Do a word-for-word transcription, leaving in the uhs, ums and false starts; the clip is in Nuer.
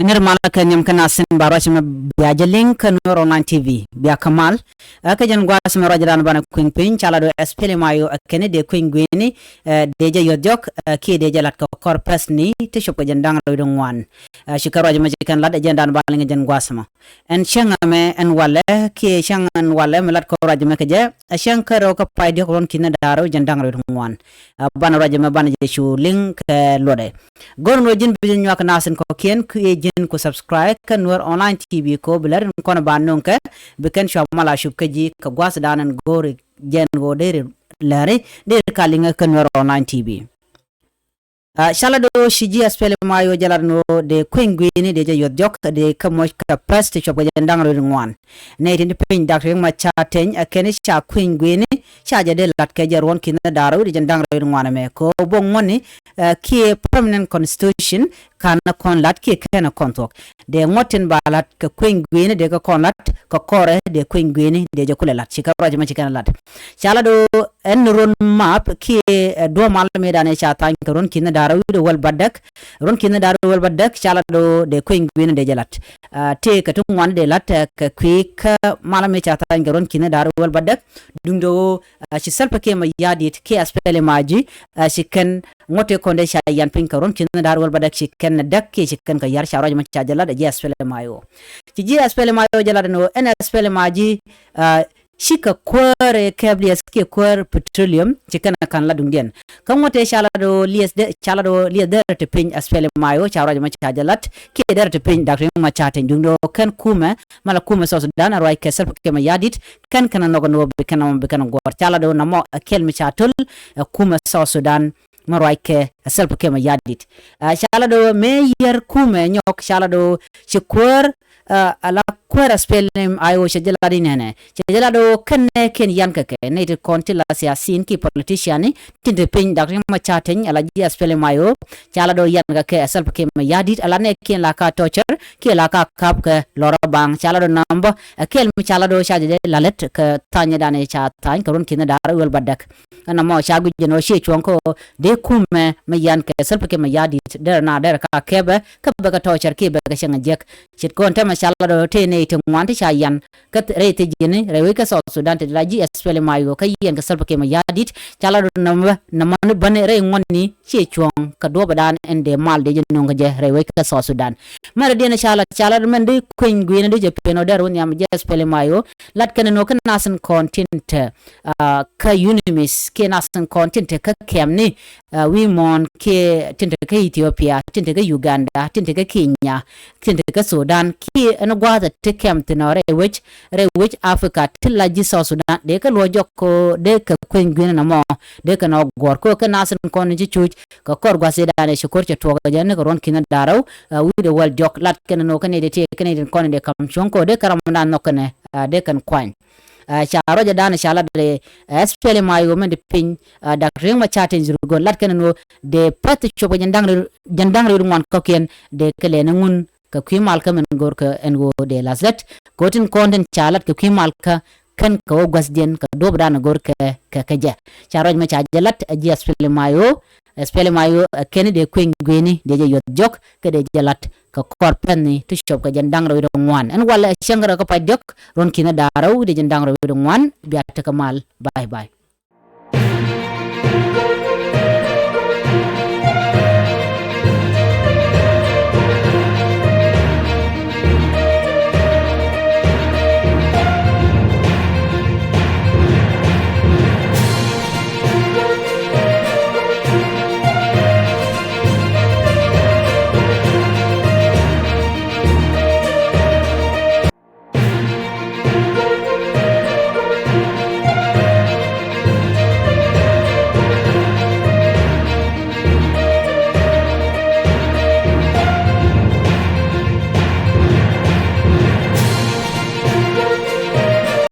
Nir malä kɛ nhiam kä nasin ba ruac mɛ bia jɛ liŋ kä Nuer Online T V bia kä mal. Ɛ kä jɛn gua̱a̱th mɛ ruac dan banɛ kui̱ŋ piny ca la do S P L M I O ɛ kɛn dee kui̱ŋ guini, ɛ dee jɛ yɔth jɔk, ɛ kiɛ dee jɛ lat kɛ kɔr pɛs ni ti cop kɛ jɛn da̱ŋ rɛw di ŋuan. Ɛ ci kä ruac mɛ ci kɛn lat ɛ jɛn dan ba liŋ jɛn gua̱a̱th mɛ. Ɛn cäŋ ɛmɛ ɛn walɛ kiɛ cäŋ ɛn walɛ mɛ lat kɛ ruac mɛ kɛ jɛ ɛ cäŋ kä rɛw kä pay diɔk ruɔ̱n ki̱n da̱ŋ rɛw jɛn da̱ŋ rɛw di ŋuan. Ɛ banɛ ruac mɛ banɛ jɛ cu liŋ kɛ luɔtdɛ. Go̱r ŋot ji̱n bi ji̱ nyuak nasin kɔ̱kiɛn kiɛ ji̱n ku subscribe kä Nuer Online T V ko bi lär in kɔn ba no̱ŋ kɛ bi kɛn cua mal a cup kä ji̱ kɛ gua̱th dan in go̱r jɛn ɣöö deri läri deri ka liŋä kä Nuer Online T V. Ɛ, ca la do̱ ci ji̱ S P L M I O jɛ lat ni ɣöö dee kueny gui̱ni dee jɛ yuɔth jɔk dee kä moc kɛ pɛs ti cuɔp kɛ jɛn da̱ŋ rɛw di ŋuan. Nɛy tin ti piny Dak Riek Machar Teny ɛ kɛn ca kueny gui̱ni ca jɛ dee lat kɛ jɛ ruɔ̱n ki̱n da̱ŋ rɛw di jɛn da̱ŋ rɛw di ŋuan ɛmɛ kɛ ɣöö bok ŋuɔ̱ni, ɛ, kiɛ permanent constitution kan kɔn lat kiɛ kɛn kɔn thuɔ̱k. Dee ŋuɔ̱t tin ba lat kɛ kueny gui̱ni dee kɛ kɔn lat kɛ kɔrɛ dee kueny gui̱ni dee jɛ kulɛ lat ci kɛ ruac mɛ ci kɛn lat. Ca la do̱ ɛn road map kiɛ, ɛ, duɔ̱ɔ̱p mal mi danɛ ca thany kɛ ruɔ̱n ki̱n da̱ŋ rɛw di wäl bädäk. Ruɔ̱n ki̱n da̱ŋ rɛw wäl bädäk ca la do̱ dee kueny gui̱ni dee jɛ lat. Ɛ, tëë kɛ ti ŋuan dee lat, ɛ, kɛ kui̱ kä mal mi ca thany kɛ ruɔ̱n ki̱n da̱ŋ rɛw wäl bädäk. Duŋdɛ ɣöö, ɛ, ci Salva Kiir Mayardit kiɛ S P L M I O, ɛ, ci kɛn ŋuɔ̱t tëë kɔn dee ca yan piny kɛ ruɔ̱n ki̱n da̱ŋ rɛw wäl bädäk ci kɛn ɛ däk kiɛ ci kɛn kɛ yar ca ruac mɛ ca jɛ lat ɛ ji̱ S P L M I O. Ci ji̱ S P L M I O jɛ lat ɛn ɣöö ɛn S P L M I O, ɛ, cikɛ kuäär ɛ kɛp liɛth kiɛ kuäär petroleum ci kɛn ɛ ka̱n la duŋdiɛn. Kä ŋuɔ̱t tëë ca la do̱ liɛth dee, ca la do̱ liɛth dee rɛ ti piny S P L M I O ca ruac mɛ ca jɛ lat kiɛ dee rɛ ti piny Dak Riek Machar Teny duŋdɛ ɣöö kɛn kumɛ mala kumɛ South Sudan a ruac kɛ Salva Kiir Mayardit kɛn kɛn a nhɔk ɛn ɣöö bi kɛn a mɔ bi kɛn a guɔ̱r ca la do̱ namɔ ɛ kɛl mi ca töl ɛ kumɛ South Sudan. Mɛ ruac kɛ ɛ Salva Kiir Mayardit. Ɛ, ca la do̱ mëë yär kumɛ nyɔk ca la do̱ ci kuäär, ɛ, ala kuäär S P L M I O cɛ jɛ lat inɛnɛ cɛ jɛ lat do̱ kɛn nɛ kiɛn yan kɛ kɛ nɛy ti kɔn ti la siasin ki politician ni tin te piny Dak Riek Machar Teny ala ji̱ S P L M I O. Ca la do̱ yan kɛ kɛ ɛ Salva Kiir Mayardit ala nɛ kiɛn la ka torture kiɛ la ka kap kɛ lɔrɔ baŋ ca la do̱ nambä ɛ kɛl mi ca la do̱ ca jɛ jɛ la lät kɛ thany danɛ ca thany kɛ ruɔ̱n ki̱n da̱ŋ rɛw wäl bädäk. Ɛn amɔ ca guic jɛ nɔ ciɛ cuɔ̱ŋ kä dee kumɛ mɛ yan kɛ Salva Kiir Mayardit derɛ na derɛ ka kɛpɛ kä bɛ kɛ tɔcɛr kiɛ bɛ kɛ cäŋ jiäk. Ce̱tkɔn tɛmɛ ca la dɔ̱ tëë nɛy ti ŋuan ti ca yan kä rɛy thi̱ji̱ni rɛy wec kä South Sudan ti la ji̱ S P L M I O kä yɛn kɛ Salva Kiir Mayardit ca la dɔ̱ nɔmɔ nɔmɔ ni bäni rɛy ŋuɔ̱tni ciɛ cuɔ̱ŋ kɛ duɔ̱ɔ̱pdan ɛn dee mal dee jɛ nöŋ kä jɛ rɛy wec kä South Sudan. Mɛrɛ diɛn ca la ca la mɛn dee kueny gui̱n dee jɛ pen ɔ derɛ wä nhiam ji̱ S P L M I O lat kɛn nɔ kä nasin kɔn tin te, ah, kä UNMISS kiɛ nasin kɔn tin te kä kɛmni, ah, wi̱i̱ muɔ̱ɔ̱n kiɛ tin te kä Ethiopia, tin te kä Uganda, tin te kä Kenya, tin te kä Sudan kiɛ ɛn gua̱a̱th ti kɛm thin ɔ rɛy wec rɛy wec Africa ti la ji̱ South Sudan dee kä luɔ̱c jɔk ko dee kɛ kueny gui̱n nɔmɔ dee kɛ nɔ guɔ̱r ko kä nasin kɔn ci cuc kɛ kɔr gua̱th idan ɛ ci ko̱r cɛ tuɔk jɛ ni kɛ ruɔ̱n ki̱n da̱ŋ rɛw, ah, wi̱i̱ dee wäl jɔk lat kɛn nɔ kä nɛy dee ti kɛ nɛy dee kɔn dee kam cuɔ̱ŋ ko dee kɛ ram dan nhɔk kɛnɛ, ah, dee kɛn kuany. Ah, ca ruacɛ dan ca lat dee, ah, S P L M I O mɛn di piny, ah, Dak Riek Machar Teny Dhurgon lat kɛn nɔ dee päth cuɔp kɛ jɛn da̱ŋ rɛw, jɛn da̱ŋ rɛw ŋuan kɔ̱kiɛn dee kɛ lɛn ŋun kɛ kui̱ mal kä mɛn go̱r kɛ ɛn ɣöö dee lath lät. Kɛ ɣöö tin kɔn tin ca lat kɛ kui̱ mal kä kɛn kɛ wä gua̱thdiɛn kɛ duɔ̱ɔ̱pdan go̱r kɛ kɛ kɛ jɛ. Ca ruac mɛ ca jɛ lat ɛ ji̱ S P L M I O, S P L M I O ɛ kɛn dee kueny gui̱ni dee jɛ yuɔth jɔk kɛ dee jɛ lat kɛ kɔr pɛn ni ti cop kɛ jɛn da̱ŋ rɛw wi̱cdɛ ŋuan. Ɛn walɛ ɛ cäŋ rɛw kä pac diɔ̱k ruɔ̱n ki̱n da̱ŋ rɛw wi̱cdɛ jɛn da̱ŋ rɛw wi̱cdɛ ŋuan bia tekɛ mal. Bye bye.